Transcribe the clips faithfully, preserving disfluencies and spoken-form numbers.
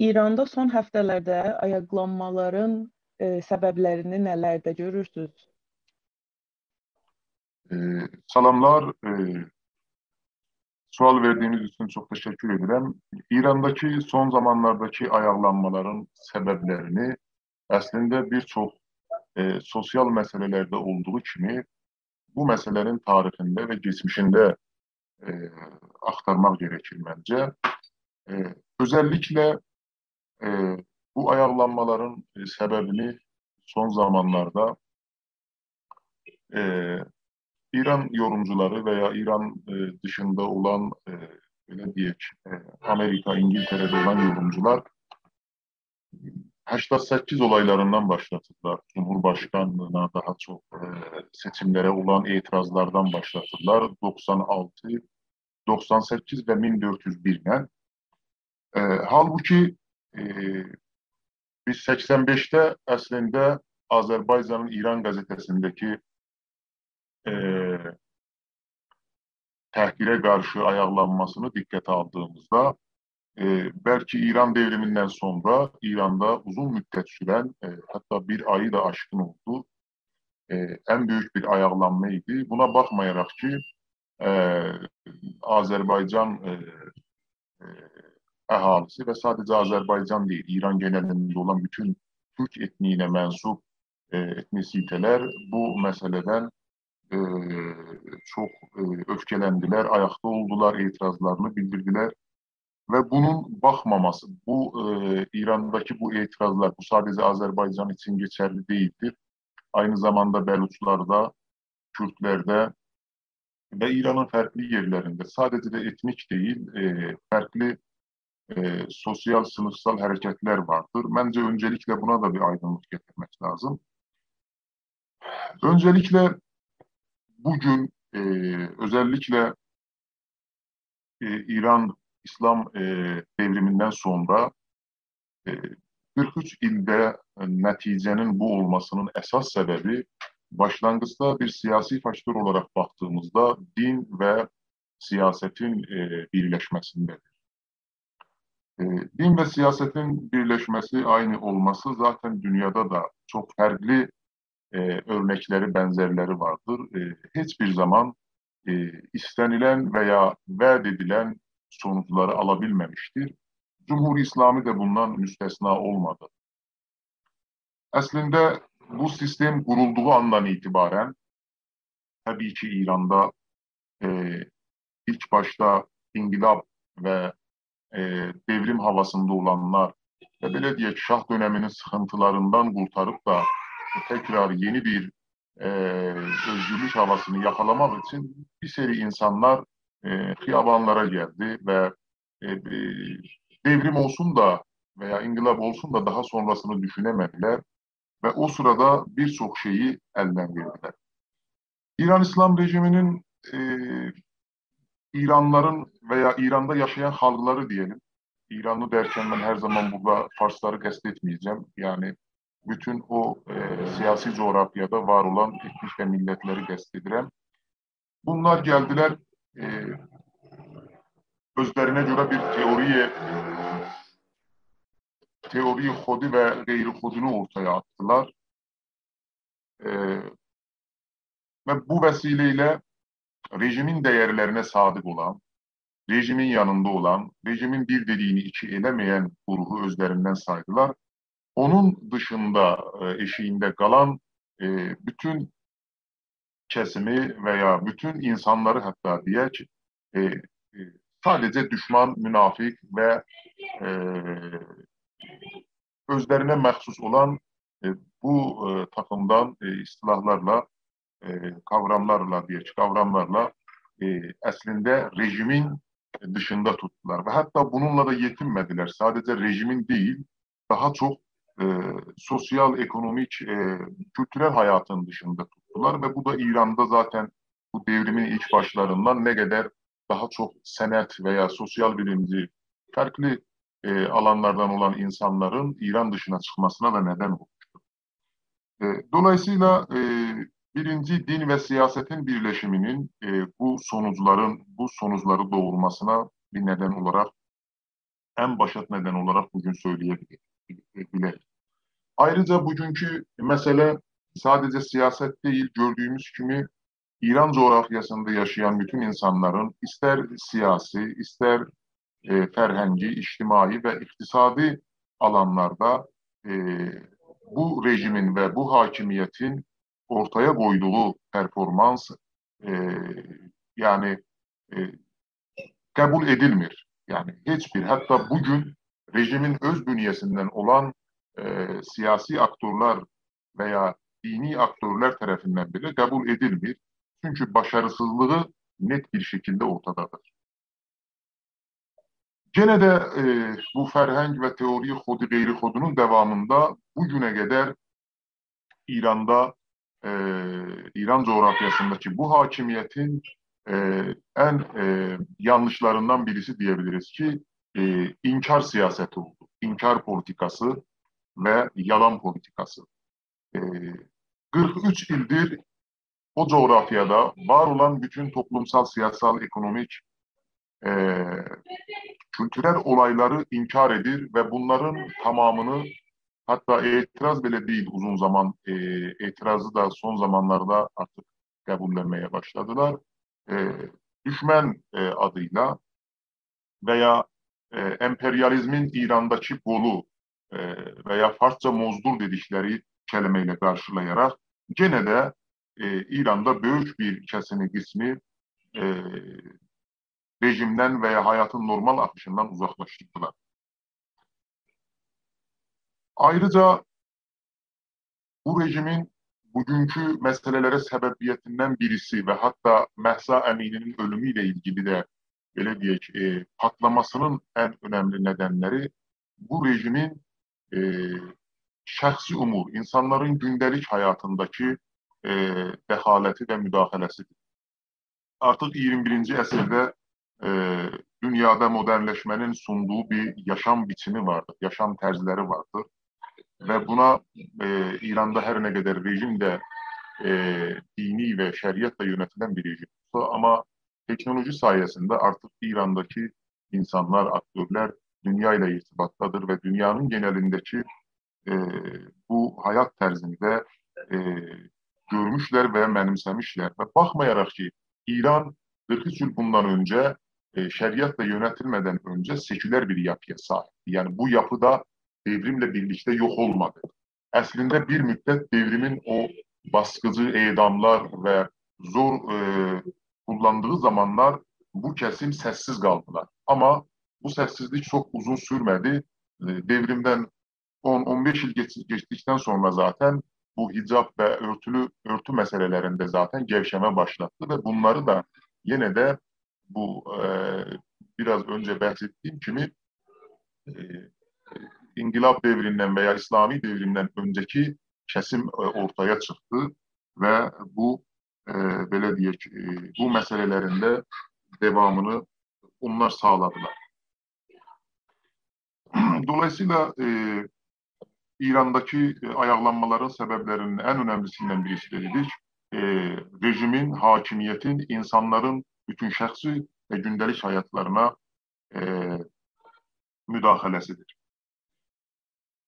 ایراندا سون هفته‌لرده آیاقلانمالارین، ائ، سببلرینی نه‌لرده گؤرورسونوز؟ ائ، سلاملار. ائ، سؤال وئردیگینیز اوچون چوخ تشکر ائدیرم. ایرانداکی سون زامانلارداکی آیاقلانمالارین سببلرینی اصلینده بیر چوخ، ائ، سوسیال مسئله‌لرده اولدوغو کیمی بو مسئله‌نین تاریخینده و کئچمیشینده، ائ، آختارماق گرکیر منجه. ائ، اؤزللیکله، ائ، بو آیاقلانمالارین، ائ، سببینی سون زامانلاردا، ائ، ایران یورومجولاری و یا ایران، ائ، دیشیندا اولان، ائ، بئله دئیک، ائ، آمریکا، اینگیلتره‌ده اولان یورومجولار هشتاد سککیز اولایلاریندان باشلاتیرلار. جمهورباشقانلیغینا داها چوخ، ائ، سئچیملره اولان اعتراضلاردان باشلاتیرلار. دوخسان آلتی، دوخسان سککیز و مین دؤرد یوز بیرله. ائ، حالبوکی، ائ، بیز سکسن بئشده اصلینده آذربایجانین ایران قزئته‌سینده‌کی، ائ، تحقیره قارشی آیاقلانماسینی دقته آلدیغیمیزدا، ائ، بلکه ایران دئوریمیندن سونرا ایراندا اوزون مدت سورن، ائ، حتی بیر آیی دا آشقین اولدو، ائ، ان بؤیوک بیر آیاقلانما ایدی. بونا باخمایاراق کی، ائ، آذربایجان، ائ، ائ، اهالیسی و ساده‌جه آذربایجان دئییل، ایران گئنلینده اولان بوتون تورک ائتنیگینه منسوب، ائ، ائتنیسیته‌لر بو مسئله‌دن، ائ، چوخ، ائ، اؤفکه‌لندیلر، آیاقدا اولدولار، اعتراضلارینی بیلدیردیلر. و بونون باخماماسی، بو، ائ، ایرانداکی بو اعتراضلار، بو ساده‌جه آذربایجان اوچون کئچرلی دئییلدیر. عینی زاماندا بلوچلاردا، کوردلرده و ایرانین فرقلی یئرلرینده ساده‌جه ده ائتنیک دئییل، ائ، فرقلی، ائ، سوسیال، سینیفسال حرکتلر واردیر. منجه، اؤنجه‌لیکله بونا دا بیر آیدینلیق گتیرمک لازیم. اؤنجه‌لیکله بو گون، ائ، اؤزللیکله، ائ، ایران ایسلام، ائ، دئوریمیندن سونرا، ائ، قیرخ اوچ ایلده، ائ، نتیجه‌نین بو اولماسینین اساس سببی باشلانغیجدا بیر سیاسی فاکتور اولاراق باخدیغیمیزدا دین و سیاستین، ائ، بیرلشمه‌سینده‌دیر. ائ، دین و سیاستین بیرلشمه‌سی، عینی اولماسی ذاتاً دونیادا دا چوخ فرقلی، ائ، اؤرنکلری، بنزرلری واردیر. ائ، هئچ بیر زامان، ائ، ایسته‌نیلن و یا وعده ائدیلن سونوجلاری آلا بیلمه‌میشدیر. جمهوری اسلامی ده بوندان مستثنا اولمادی. اصلینده بو سیستم قورولدوغو آندان اعتباراً، طبیعی کی، ایراندا، ائ، ایلک باشدا انقلاب و، ائ، دئوریم هاواسیندا اولانلار و بئله دئیک، شاه دؤنمی‌نین سیخینتیلاریندان قورتاریب دا تکرار یئنی بیر، ائ، اؤزگورلوک هاواسینی یاخالاماق اوچون بیر سری اینسانلار، ائ، خیابانلارا گلدی و، ائ، ائ، دئوریم اولسون دا و یا انقلاب اولسون دا داها سونراسینی دوشونه‌مه‌دیلر و او سیرادا بیر چوخ شئیی الدن وئردیلر. ایران ایسلام رژیمی‌نین، ائ، ایرانلیلارین و یا ایراندا یاشایان خالقلاری دئیه‌لیم. ایرانلی دئرکن من هر زامان بورادا فارسلاری قصد ائتمه‌یه‌جم. یعنی، بوتون او، ائ، سیاسی جغرافیادا وار اولان ائتنیک و میللتلری قصد ائدیرم. بونلار گلدیلر، ائ، اؤزلرینه گؤره بیر تئوری، تئوری خودی و غیر خودینی اورتایا آتدیلار. ائ، و بو وسیله ایله رژیمین دیرلرینه صادق اولان، رژیمین یانیندا اولان، رژیمین بیر دئدیگینی ایکی ائله‌مه‌ین گروهو اؤزلریندن سایدیلار. اونون دیشیندا، ائ، ائشیگینده قالان، ائ، بوتون کسیمی و یا بوتون اینسانلاری، حتی دئیک، ائ، ائ، ساده‌جه دوشمان، منافق و، ائ، اؤزلرینه مخصوص اولان، ائ، بو، ائ، تاخیمدان، ائ، اصطلاحلارلا، ائ، قاوراملارلا، دئیک، قاوراملارلا، ائ، اصلینده رژیمین دیشیندا توتدولار. و حتی بونونلا دا یئتینمه‌دیلر. ساده‌جه رژیمین دئییل، داها چوخ، ائ، سوسیال، اکونومیک، ائ، کولتورل حیاتین دیشیندا توتدولار و بو دا ایراندا ذاتاً بو دئوریمین ایلک باشلاریندان نه قدر داها چوخ صنعت و یا سوسیال بیلیمجی، فرقلی، ائ، آلانلاردان اولان اینسانلارین ایران دیشینا چیخماسینا دا ندن اولموشدور. ائ، دولاییسییلا، ائ، بیرینجی دین و سیاستین بیرلشیمی‌نین، ائ، بو سونوجلارین، بو سونوجلاری دوغورماسینا بیر ندن اولاراق ان باشات ندن اولاراق بو گون سؤیله‌یه بیلر-، بیلریک. آیریجا بوگونکو مسئله ساده‌جه سیاست دئییل، گؤردویوموز کیمی ایران جغرافیاسیندا یاشایان بوتون اینسانلارین ایستر سیاسی، ایستر، ائ، فرهنگی، اجتماعی و اقتصادی آلانلاردا، ائ، بو رژیمین و بو حاکمیتین اورتایا قویدوغو پرفورمانس، ائ، یعنی، ائ، قبول ائدیلمیر. یعنی هئچ بیر، حتی بو گون رژیمین اؤز بونیه‌سیندن اولان، ائ، سیاسی آکتورلار و یا دینی آکتورلار طرفیندن بئله قبول ائدیلمیر. چونکی باشاریسیزلیغی نئت بیر شکیلده اورتادادیر. یئنه ده، ائ، بو فرهنگ و تئوری خودی غیر خودی‌نین داوامیندا بو گونه قدر ایراندا، ائ، ایران جغرافیاسینداکی بو حاکمیتین، ائ، ان، ائ، یانلیشلاریندان بیریسی دئیه بیلیریز کی، ائ، انکار سیاستی اولدو. انکار پولیتیکاسی و یالان پولیتیکاسی. ائ، قیرخ اوچ ایلدیر او جغرافیادا وار اولان بوتون توپلومسال، سیاسال، اکونومیک، ائ، کولتورل اولایلاری انکار ائدیر و بونلارین تامامینی، حتی اعتراض بئله دئییل اوزون زامان، ائ، اعتراضی دا سون زامانلاردا آرتیق قبوللنمه‌یه باشلادیلار. ائ، دوشمن، ائ، آدی ایله و یا، ائ، امپریالیزمین ایرانداکی قولو، ائ، و یا فارسجا مزدور دئدیکلری کلمه ایله قارشیلایاراق، یئنه ده، ائ، ایراندا بؤیوک بیر کسیمی، قیسمی، ائ، رژیمدن و یا حیاتین نورمال آخیشیندان اوزاقلاشدیردیلار. آیریجا بو رژیمین بوگونکو مسئله‌لره سببیتیندن بیریسی و حتی مهسا امینی‌نین اؤلومو ایله ایلگیلی ده، بئله دئیک، ائ، پاتلاماسی‌نین ان اؤنملی ندنلری بو رژیمین، ائ، شخصی امور، اینسانلارین گونده‌لیک حیاتینداکی، ائ، دخالتی و مداخله‌سیدیر. آرتیق اییرمی بیرینجی عصرده، ائ، دونیادا مدرنلشمه‌نین سوندوغو بیر یاشام بیچیمی واردیر، یاشام طرزلری واردیر. و بونا، ائ، ایراندا هر نه قدر رژیم ده، ائ، دینی و شریعتله یؤنتیلن بیر رژیم اولسا، آمما تکنولوژی سایه‌سینده آرتیق ایرانداکی اینسانلار، آکتورلار دونیا ایله ارتباطدادیر و دونیانین گئنلینده‌کی، ائ، بو حیات طرزینده، ائ، گؤرموشلر و منیمسه‌میشلر. و باخمایاراق کی، ایران قیرخ اوچ ایل بوندان اؤنجه، ائ، شریعتله یؤنتیلمه‌دن اؤنجه سکولر بیر یاپییا صاحیبدیر. یعنی بو یاپی دا دئوریمله بیرلیکده یوخ اولمادی. اصلینده بیر مدت دئوریمین او باسقیجی اعداملار و زور، ائ، قوللاندیغی زامانلار بو کسیم سس‌سیز قالدیلار. آمما بو سس‌سیزلیک چوخ اوزون سورمه‌دی. ائ، دئوریمدن اون، اون بئش ایل کئچ-، کئچدیکدن سونرا ذاتاً بو حجاب و اؤرتولو، اؤرتو مسئله‌لرینده ذاتاً گئوشه‌مه باشلاتدی و بونلاری دا یئنه ده بو، ائ، بیر آز اؤنجه بحث ائتدیگیم کیمی، ائ، انقلاب دئوریندن و یا اسلامی دئوریمدن اؤنجه‌کی کسیم، ائ، اورتایا چیخدی و بو، ائ، بئله دئیک، ائ، بو مسئله‌لرین ده داوامینی اونلار ساغلادیلار. دولاییسییلا، ائ، ایرانداکی، ائ، آیاقلانمالارین سببلری‌نین ان اؤنملی‌سیندن بیریسی ده دئدیک، ائ، رژیمین، حاکمیتین اینسانلارین بوتون شخصی و گونده‌لیک حیاتلارینا، ائ، مداخله‌سیدیر.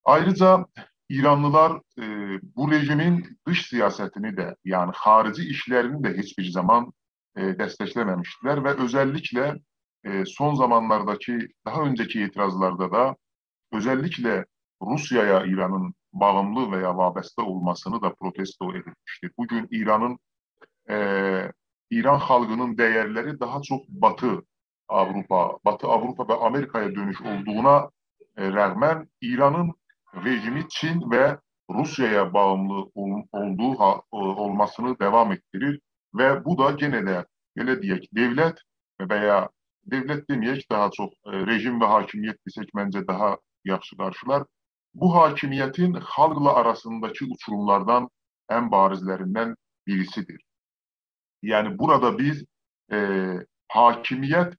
آیریجا ایرانلیلار، ائ، بو رژیمین دیش سیاستینی ده، یعنی خاریجی ایشلرینی ده هئچ بیر زامان، ائ، دستکله‌مه‌میشدیلر و اؤزللیکله، ائ، سون زامانلارداکی، داها اؤنجه‌کی اعتراضلاردا دا اؤزللیکله روسیایا ایرانین باغیملی و یا وابسته اولماسینی دا پروتستو ائدیلمیشدی. بو گون ایرانین، ائ، ایران خالقینین دَیَرلری داها چوخ باتی آوروپا، باتی آوروپا و آمریکایا دؤنوش اولدوغونا، ائ، رغماً ایرانین رژیمی چین و روسیایا باغیملی اول-، اولدوغو ها-، اولماسینی داوام ائتدیریر و بو دا یئنه ده، بئله دئیک، دؤولت و یا دؤولت دئمه‌یک، داها چوخ، ائ، رژیم و حاکمیت دئسک، منجه داها یاخشی قارشیلار. بو حاکمیتین خالقلا آراسینداکی اوچوروملاردان ان باریزلریندن بیریسیدیر. یعنی بورادا بیز، ائ، حاکمیت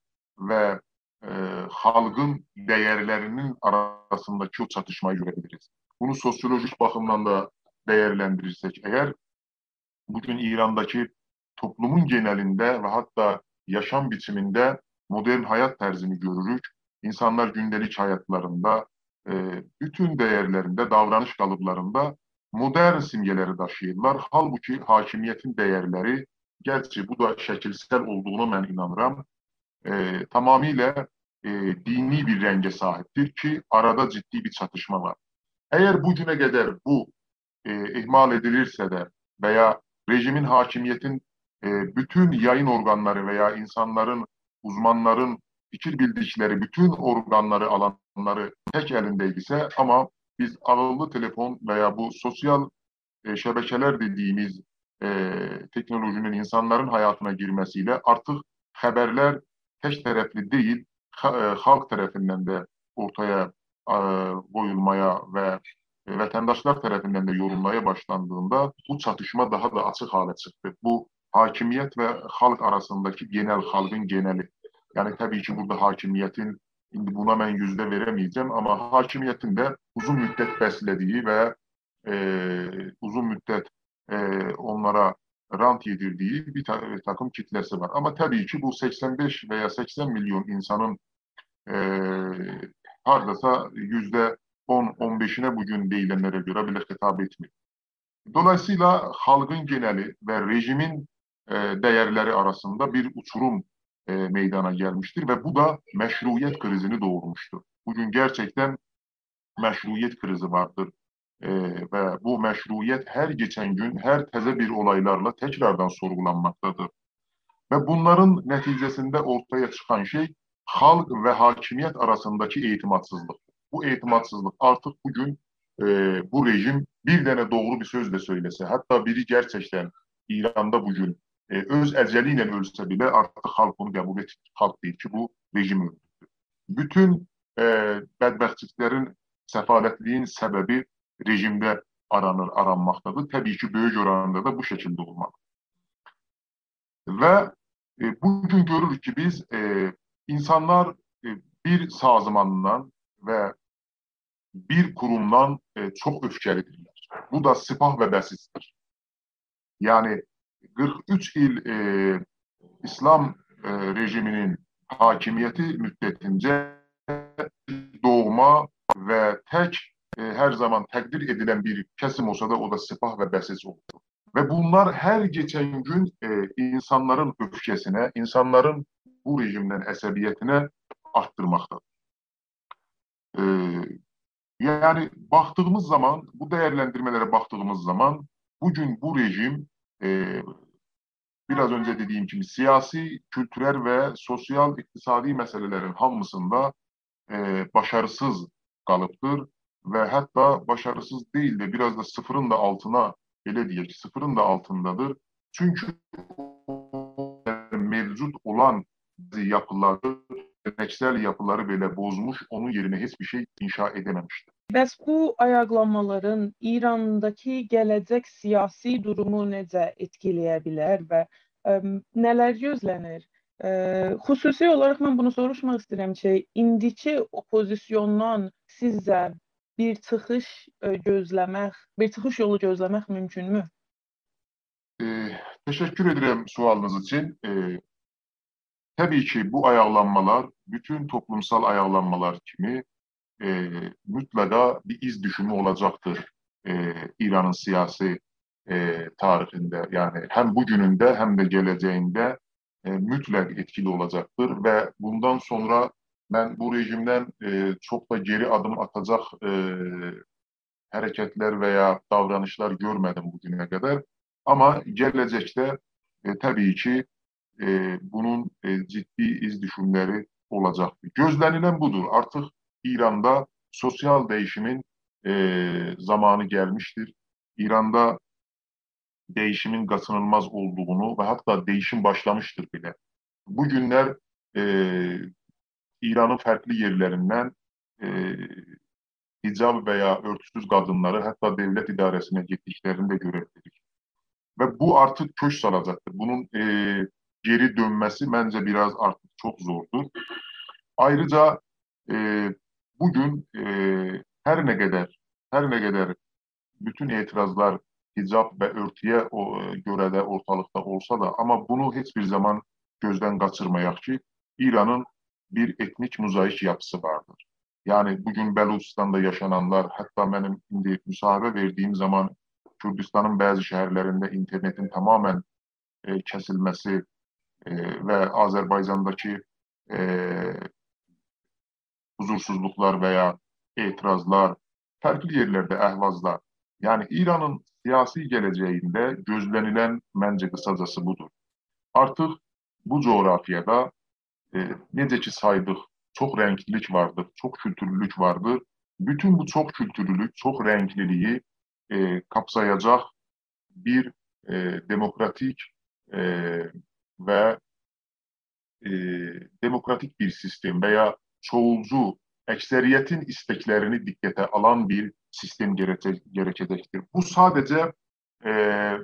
و، ائ، خالقین دَیَرلری‌نین آراسینداکی او چاتیشمایی گؤره بیلیریز. بونو سوسیولوژیک باخیمدان دا دَیَرلندیریرسک اگر، بو گون ایرانداکی توپلومون گئنلینده و حتی یاشام بیچیمینده مدرن حیات طرزینی گؤروروک. اینسانلار گونده‌لیک حیاتلاریندا، ائ، بوتون دیرلرینده، داورانیش قالیبلاریندا مدرن سیمگه‌لری داشیییرلار. حالبوکی حاکمیتین دیرلری، گرچی بو دا شکیلسل اولدوغونا من اینانیرام، ائ، تمامیله، ائ، دینی بیر رنگه صاحیبدیر کی، آرادا جدی بیر چاتیشما وار. اگر بو گونه قدر بو، ائ، اهمال ائدیلیرسه ده و یا رژیمین، حاکمیتین، ائ، بوتون یایین اورقانلاری و یا اینسانلارین، اوزمانلارین فیکیر بیلدیکلری بوتون اورقانلاری، آلانلاری تک الینده ایدیسه، آمما بیز عاغیللی تلفون و یا بو سوسیال، ائ، شبکه‌لر دئدیییمیز، ائ، تکنولوژی‌نین اینسانلارین حیاتینا گیرمه‌سی ایله آرتیق خبرلر تک طرفلی دئییل، خا-، ائ، خالق طرفیندن ده اورتایا، ائ، قویولمایا و وطنداشلار طرفیندن ده یورولمایا باشلاندیغیندا بو چاتیشما داها دا آچیق حاله چیخدی. بو حاکمیت و خالق آراسینداکی گئنل، خالقین گئنلی. یعنی، طبیعی کی، بورادا حاکمیتین، ایندی بونا من یوزده وئره‌مه‌یه‌جم، آمما حاکمیتین ده اوزون مدت بسله‌دییی و، ائ، اوزون مدت، ائ، اونلارا رانت یئدیردییی بیر تا-، بیر تاکیم کیتله‌سی وار. آمما طبیعی کی، بو سکسن بئش و یا سکسن میلیون اینسانین، ائ، هارداسا یوزده اون، اون بئشینه بو گون دئییلنلره گؤره بئله خطاب ائتمیر. دولاییسییلا خالقین گئنلی و رژیمین، ائ، دیرلری آراسیندا بیر اوچوروم، ائ، میدانا گلمیشدیر و بو دا مشروعیت کریزینی دوغورموشدور. بو گون گرچکدن مشروعیت کریزی واردیر. ائ، و بو مشروعیت هر کئچن گون، هر تزه بیر اولایلارلا تکراردان سورغولانماقدادیر. و بونلارین نتیجه‌سینده اورتایا چیخان شئی خالق و حاکمیت آراسینداکی اعتمادسیزلیق. بو اعتمادسیزلیق آرتیق بو گون، ائ، بو رژیم، بیر دنه دوغرو بیر سؤز ده سؤیله‌سه، حتی بیری گرچکدن ایراندا بو گون، ائ، اؤز اجلی ایله اؤلسه بئله، آرتیق خالق بونو قبول ائتمیر. خالق دئییر کی، بو رژیم اؤلدوردو. بوتون، ائ، بدبختلیکلرین، سفالتلیگین سببی رژیمده آرانیر، آرانماقدادیر. طبیعی کی، بؤیوک اورانیندا دا بو شکیلده اولمالی. و، ائ، بو گون گؤروروک کی، بیز، ائ، اینسانلار، ائ، بیر سازماندان و بیر قورومدان، ائ، چوخ اؤفکه‌لیدیرلر. بو دا سپاه و بسیجدیر. یعنی، قیرخ اوچ ایل، ائ، ایسلام، ائ، رژیمینین حاکمیتی مدتینجه دوغما و تک، ائ، هر زامان تقدیر ائدیلن بیر کسیم اولسا دا، او دا سپاه و بسیج اولدو. و بونلار هر کئچن گون، ائ، اینسانلارین اؤفکه‌سینه، اینسانلارین بو رژیمدن عصبیتینه آرتدیرماقدادیر. ائ، یعنی، باخدیغیمیز زامان، بو دیرلندیرمه‌لره باخدیغیمیز زامان، بو گون بو رژیم، ائ، بیر آز اؤنجه دئدیییم کیمی، سیاسی، کولتورل و سوسیال، اقتصادی مسئله‌لرین هامیسیندا، ائ، باشاریسیز قالیبدیر و حتی باشاریسیز دئییل ده، بیر آز دا صفرین دا آلتینا، بئله دئیک کی، صفرین دا آلتیندادیر. چونکی موجود اولان یاپیلاری، گله‌نکسل یاپیلاری بئله بوزموش، اونون یئرینه هئچ بیر شئی انشا ائده‌مه‌میشدیر. بس بو آیاقلانمالارین ایرانداکی گله‌جک سیاسی دورومو نئجه ائتکیله‌یه بیلر و، ام، نه‌لر گؤزله‌نیر؟ ائ، خصوصی اولاراق من بونو سوروشماق ایسته‌ییرم کی، ایندیکی اوپوزیسیوندان سیزجه بیر چیخیش، ائ، گؤزله‌مک، بیر چیخیش یولو گؤزله‌مک مومکونمو؟ ائ، تشکر ائدیرم سؤالینیز اوچون. ائ، طبیعی کی، بو آیاقلانمالار، بوتون توپلومسال آیاقلانمالار کیمی، ائ، مطلقا بیر ایز دوشومو اولاجاقدیر، ائ، ایرانین سیاسی، ائ، تاریخینده، یعنی هم بو گونونده، هم ده گله‌جه‌یینده، ائ، مطلق ائتکیلی اولاجاقدیر و بوندان سونرا من بو رژیمدن، ائ، چوخ دا گئری آدیم آتاجاق، ائ، حرکتلر و یا داورانیشلار گؤرمه‌دیم بو گونه قدر. آمما گله‌جکده، ائ، طبیعی کی، ائ، بونون، ائ، جدی ایز دوشوملری اولاجاقدیر. گؤزله‌نیلن بودور. آرتیق ایراندا سوسیال دییشیمین، ائ، زامانی گلمیشدیر. ایراندا دییشیمین قاچینیلماز اولدوغونو و حتی دییشیم باشلامیشدیر بئله. بو گونلر، ائ، ایرانین فرقلی یئرلریندن، ائ، حجاب و یا اؤرتوسوز قادینلاری حتی دؤولت اداره‌سینه گئتدیکلرینی ده گؤره بیلیریک. و بو آرتیق کؤک سالاجاقدیر. بونون، ائ، گئری دؤنمه‌سی منجه بیر آز آرتیق چوخ زوردور. آیریجا، ائ، بو گون، ائ، هر نه قدر، هر نه قدر بوتون اعتراضلار حجاب و اؤرتویه او، ائ، گؤره ده اورتالیقدا اولسا دا، آمما بونو هئچ بیر زامان گؤزدن قاچیرمایاق کی، ایرانین بیر ائتنیک موزاییک یاپیسی واردیر. یعنی، بوگون بلوچستاندا یاشانانلار، حتی منیم ایندی مصاحبه وئردیگیم زامان کوردوستانین بعضی شهرلرینده اینترنتین تمامیله، ائ، کسیلمه‌سی، ائ، و آذربایجانداکی، ائ، حضورسوزلوقلار و یا اعتراضلار، فرقلی یئرلرده اهوازلار. یعنی، ایرانین سیاسی گله‌جه‌یینده گؤزله‌نیلن، منجه، قیساجاسی بودور. آرتیق بو جغرافیادا، ائ، نئجه کی سایدیق، چوخ رنگلیلیک واردیر، چوخ کولتورلولوک واردیر. بوتون بو چوخ کولتورلولوک، چوخ رنگلیلیگی، ائ، قاپسایاجاق بیر، ائ، دموکراتیک، ائ، و، ائ، دموکراتیک بیر سیستم و یا چوغولجو، اکثریتین ایستکلرینی دقته آلان بیر سیستم گره‌جک-، گره‌که‌جکدیر. بو ساده‌جه، ائ،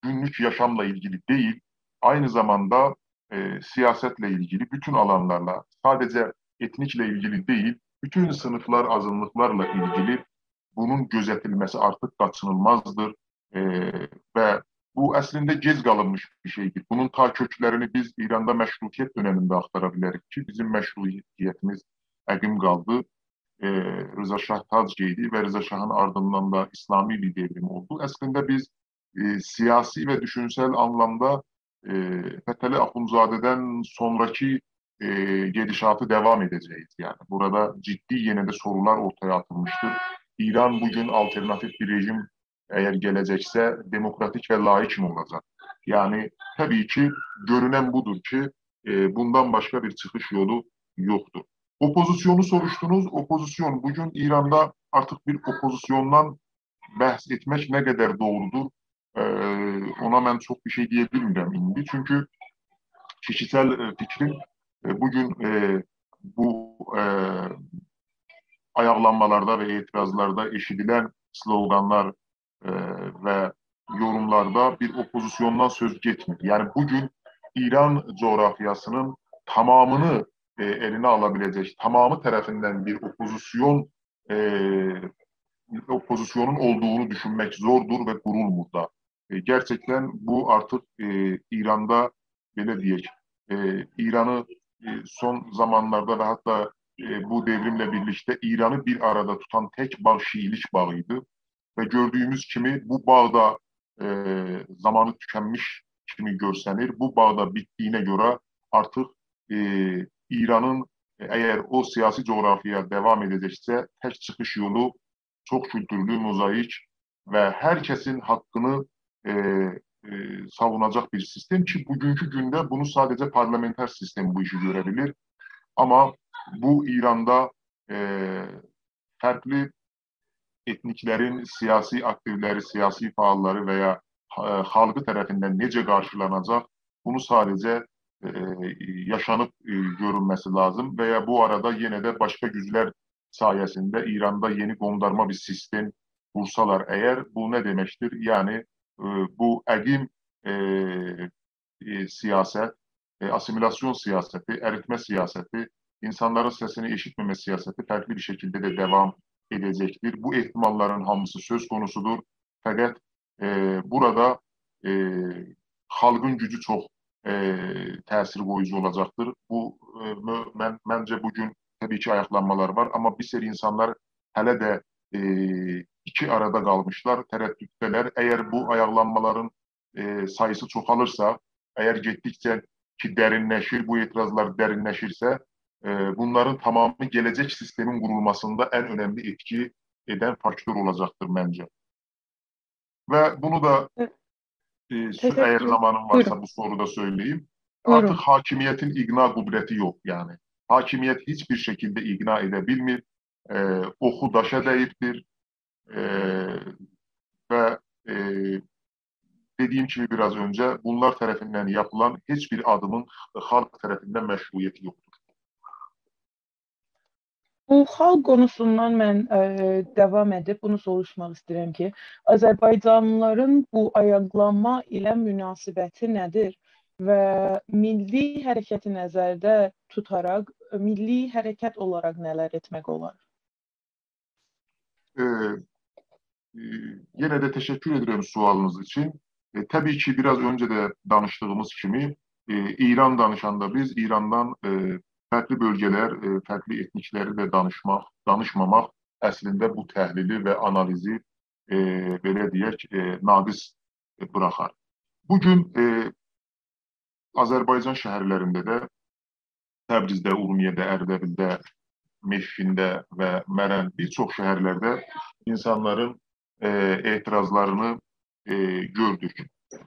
گونلوک یاشاملا ایلگیلی دئییل، عینی زاماندا، ائ، سیاستله ایلگیلی، بوتون آلانلارلا، ساده‌جه ائتنیکله ایلگیلی دئییل، بوتون صینیفلار، آزینلیقلارلا ایلگیلی بونون گؤزتیلمه‌سی آرتیق قاچینیلمازدیر. ائ، و بو اصلینده گئج قالینمیش بیر شئیدیر. بونون تا کؤکلرینی بیز ایراندا مشروطیت دؤنمینده آختارا بیلریک کی، بیزیم مشروطیتیمیز عقیم قالدی. ائ، رضا شاه تاج گئیدی و رضا شاهین آردیندان دا اسلامی بیر دئوریم اولدو. اصلینده بیز، ائ، سیاسی و دوشونسل آنلامدا، ائ، فتحعلی آخوندزاده‌دن سونراکی، ائ، گئدیشاتی داوام ائده‌جه‌ییک. یعنی، بورادا جدی یئنه ده سورولار اورتایا آتیلمیشدیر. ایران بوگون آلترناتیو بیر رژیم اگر گله‌جکسه، دموکراتیک و لاییک می اولاجاق؟ یعنی، طبیعی کی، گؤرونن بودور کی، ائ، بوندان باشقا بیر چیخیش یولو یوخدور. اوپوزیسیونو سوروشدونوز. اوپوزیسیون، بوگون ایراندا آرتیق بیر اوپوزیسیوندان بحث ائتمک نه قدر دوغرودور، ائ، اونا من چوخ بیر شئی دئیه بیلمیرم ایندی. چونکی کیشیسل، ائ، فیکریم، ائ، بوگون، ائ، بو، ائ، آیاقلانمالاردا و اعتراضلاردا ائشیدیلن سلوقانلار، ائ، و یوروملاردا بیر اوپوزیسیوندان سؤز گئتمیر. یعنی، بوگون ایران جغرافیاسینین تمامینی، ائ، الینه آلا بیله‌جک، تمامی طرفیندن بیر اوپوزیسیون، ائ، اوپوزیسیونون اولدوغونو دوشونمک زوردور و قورولمور دا. ائ، گئرچکدن بو آرتیق، ائ، ایراندا، بئله دئیک، ائ، ایرانی، ائ، سون زامانلاردا و حتی، ائ، بو دئوریمله بیرلیکده ایرانی بیر آرادا توتان تک باغ شیعیلیک باغی ایدی. و گؤردویوموز کیمی بو باغ دا، ائ، زامانی توکنمیش کیمی گؤرسنیر. بو باغ دا بیتدیگینه گؤره آرتیق، ائ، ایرانین، ائ، اگر او سیاسی جغرافیایا داوام ائده‌جکسه، تک چیخیش یولو چوخ کولتورلو، موزاییک و هر کسین حاققینی، ائ، ائ، ساووناجاق بیر سیستم کی، بوگونکو گونده بونو ساده‌جه پارلامنتار سیستم بو ایشی گؤره بیلیر. آمما بو ایراندا، ائ، فرقلی ائتنیکلرین سیاسی آکتیولری، سیاسی فعاللاری و یا، ائ، خالقی طرفیندن نئجه قارشیلاناجاق، بونو ساده‌جه، ائ، یاشانیب، ائ، گؤرونمه‌سی لازیم و یا بو آرادا یئنه ده باشقا گوجلر سایه‌سینده ایراندا یئنی قوندارما بیر سیستم قورسالار اگر، بو نه دئمکدیر؟ یعنی، ائ، بو عقیم، ائ، ائ، سیاست، ائ، آسیمیلاسیون سیاستی، اریتمه سیاستی، اینسانلارین سسینی ائشیتمه‌مه سیاستی فرقلی بیر شکیلده ده داوام ائده‌جکدیر. بو احتماللارین هامیسی سؤز قونوسودور. فقط، ائ، بورادا، ائ، خالقین گوجو چوخ، ائ، تأثیر قویوجو اولاجاقدیر. بو، ائ، مؤ-، من، منجه بوگون طبیعی کی، آیاقلانمالار وار، آمما بیر سری اینسانلار هله ده، ائ، ایکی آرادا قالمیشلار، ترددده‌لر. اگر بو آیاقلانمالارین، ائ، ساییسی چوخالیرسا، اگر گئتدیکجه کی، درینلشیر، بو اعتراضلار درینلشیرسه، ائ، بونلارین تمامی گله‌جک سیستمین قورولماسیندا ان اؤنملی ائتکی ائدن فاکتور اولاجاقدیر منجه. و بونو دا، ائ، ائ، سو-، تشکر. اگر زامانیم وارسا، بویورون. بو سورودا سؤیله‌ییم. بویورون. آرتیق حاکمیتین اقناع قدرتی یوخ، یعنی. حاکمیت هئچ بیر شکیلده اقناع ائده بیلمیر. ائ، اوخو داشا دَییبدیر. ائ، و، ائ، دئدیگیم کیمی بیر آز اؤنجه، بونلار طرفیندن یاپیلان هئچ بیر آدیمین خالق طرفیندن مشروعیتی یوخدور. بو خالق قونوسوندان من، ائ، داوام ائدیب بونو سوروشماق ایسته‌ییرم کی، آذربایجانلیلارین بو آیاقلانما ایله مناسبتی نه‌دیر و میللی حرکتی نظرده توتاراق، میللی حرکت اولاراق نه‌لر ائتمک اولار؟ ائ، ائ، یئنه ده تشکر ائدیرم سؤالینیز اوچون. ائ، طبیعی کی، بیر آز اؤنجه ده دانیشدیغیمیز کیمی، ائ، ایران دانیشاندا بیز ایراندان، ائ، فرقلی بؤلگه‌لر، ائ، فرقلی ائتنیکلری ده دانیشماق، دانیشماماق اصلینده بو تحلیلی و آنالیزی، ائ، بئله دئیک، ائ، ناقص، ائ، بوراخار. بو گون، ائ، آذربایجان شهرلرینده ده، تبریزده، اورمیه‌ده، اردبیلده، مشکینده و مرند، بیر چوخ شهرلرده اینسانلارین، ائ، اعتراضلارینی، ائ، گؤردوک.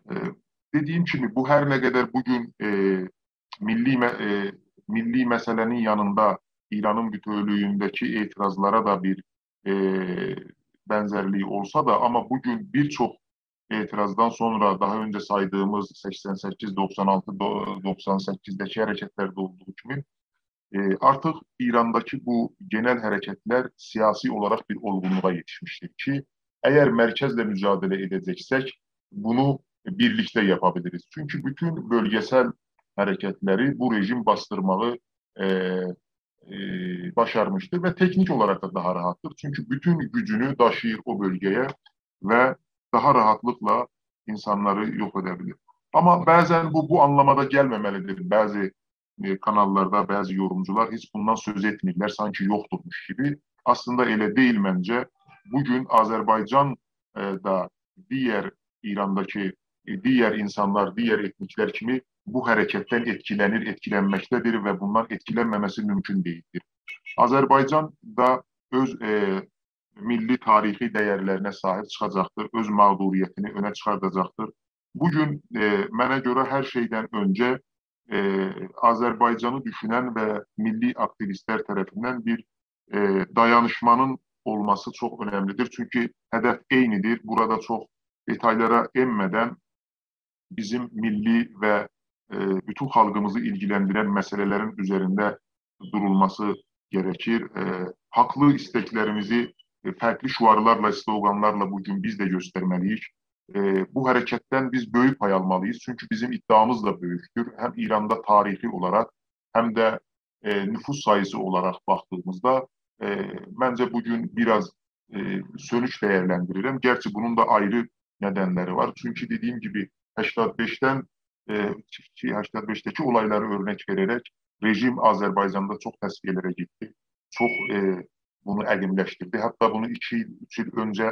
ائ، دئدیییم کیمی، بو هر نه قدر بو گون، ائ، میللی مه-، ائ، میللی مسئله‌نین یانیندا ایرانین بوتؤولویونده‌کی اعتراضلارا دا بیر، ائ، بنزرلیگی اولسا دا، آمما بو گون بیر چوخ اعتراضدان سونرا داها اؤنجه سایدیغیمیز سکسن سککیز، دوخسان آلتی، دو-، دوخسان سککیزده‌کی حرکتلرده اولدوغو کیمی، ائ، آرتیق ایرانداکی بو گئنل حرکتلر سیاسی اولاراق بیر اولغونلوغا یئتیشمیشدیر کی، اگر مرکزله مجادله ائده‌جکسک، بونو بیرلیکده یاپا بیلیریز. چونکی بوتون بؤلگه‌سل حرکتلری بو رژیم باسدیرماغی، ائ، ائ، باشارمیشدیر و تکنیک اولاراق دا داها راحاتدیر. چونکی بوتون گوجونو داشیییر او بؤلگه‌یه و داها راحاتلیقلا اینسانلاری یوخ ائده بیلیر. آمما بعضا بو، بو آنلامادا گلمه‌مه‌لیدیر. بعضی، ائ، کاناللاردا بعضی یورومجولار هئچ بوندان سؤز ائتمیرلر، سانکی یوخدورموش کیمی. اصلینده ائله دئییل منجه. بو گون آذربایجان، ائ، دا دیگر ایرانداکی، ائ، دیگر اینسانلار، دیگر ائتنیکلر کیمی بو حرکتدن ائتکیله‌نیر، ائتکیلنمکده‌دیر و بوندان ائتکیلنمه‌مه‌سی مومکون دئییلدیر. آذربایجان دا اؤز، ائ، میللی تاریخی دیرلرینه صاحیب چیخاجاقدیر، اؤز مغدوریتینی اؤنه چیخارداجاقدیر. بو گون، ائ، منه گؤره هر شئیدن اؤنجه، ائ، آذربایجانی دوشونن و میللی آکتیویستلر طرفیندن بیر، ائ، دایانیشمانین اولماسی چوخ اؤنملیدیر. چونکی هدف عینیدیر. بورادا چوخ دئتایلارا انمه‌دن بیزیم میللی و، ائ، بوتون خالقیمیزی ایلگیلندیرن مسئله‌لرین اوزرینده دورولماسی گرکیر. ائ، حاقلی ایستکلریمیزی، ائ، فرقلی شعارلارلا، اسلوقانلارلا بو گون بیز ده گؤسترمه‌لی‌ییک. ائ، بو حرکتدن بیز بؤیوک پای آلمالی‌ییق. چونکی بیزیم ادعامیز دا بؤیوکدور. هم ایراندا تاریخی اولاراق، هم ده، ائ، نفوس ساییسی اولاراق باخدیغیمیزدا، ائ، منجه بو گون بیر آز، ائ، سؤنوک دیرلندیریرم. گرچی بونون دا آیری ندنلری وار. چونکی دئدیییم کیمی، هشتاد بئشدن، ائ، کی، هشتاد بئشده‌کی اولایلاری اؤرنک وئره‌رک، رژیم آذربایجاندا چوخ تصفیه‌لره گئتدی. چوخ، ائ، بونو عقیملشدیردی. حتی بونو ایکی ایل، اوچ ایل اؤنجه،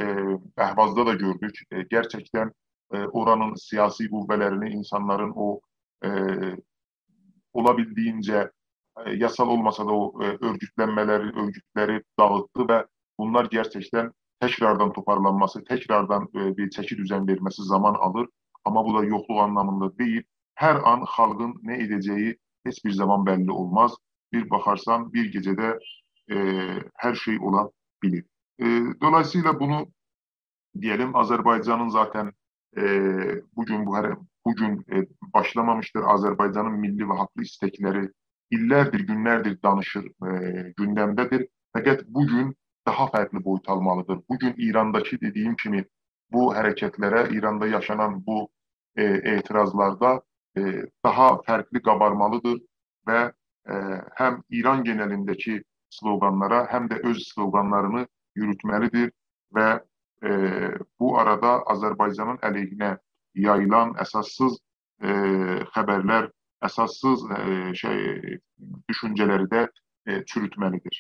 ائ، اهوازدا دا گؤردوک. ائ، گرچکدن، ائ، اورانین سیاسی قوه‌لرینی، اینسانلارین او، ائ، اولا بیلدییینجه، ائ، یاسال اولماسا دا او، ائ، اؤرگوتلنمه‌لری، اؤرگوتلری داغیتدی و بونلار گرچکدن تکراردان توپارلانماسی، تکراردان، ائ، بیر چکی دوزن وئرمه‌سی زامان آلیر. آمما بو دا یوخلوق آنلامیندا دئییل. هر آن خالقین نه ائده‌جه‌یی هئچ بیر زامان بللی اولماز. بیر باخارسان، بیر گئجه‌ده، ائ، هر شئی اولا بیلیر. ائ، دولاییسییلا بونو دئیه‌لیم، آذربایجانین ذاتاً، ائ، بو گون بو هر-، بو گون، ائ، باشلامامیشدیر. آذربایجانین میللی و حاقلی ایستکلری ایللردیر، گونلردیر دانیشیر، ائ، گوندمده‌دیر. فقط بو گون داها فرقلی بویوت آلمالیدیر. بو گون ایرانداکی، دئدیییم کیمی، بو حرکتلره، ایراندا یاشانان بو، ائ، اعتراضلاردا، ائ، داها فرقلی قابارمالیدیر و، ائ، هم ایران گئنلینده‌کی اسلوقانلارا، هم ده اؤز اسلوقانلارینی یوروتمه‌لیدیر و، ائ، بو آرادا آذربایجانین علیهینه یاییلان اساسسیز، ائ، خبرلر، اساسسیز، ائ، شئی، دوشونجه‌لری ده، ائ، چوروتمه‌لیدیر.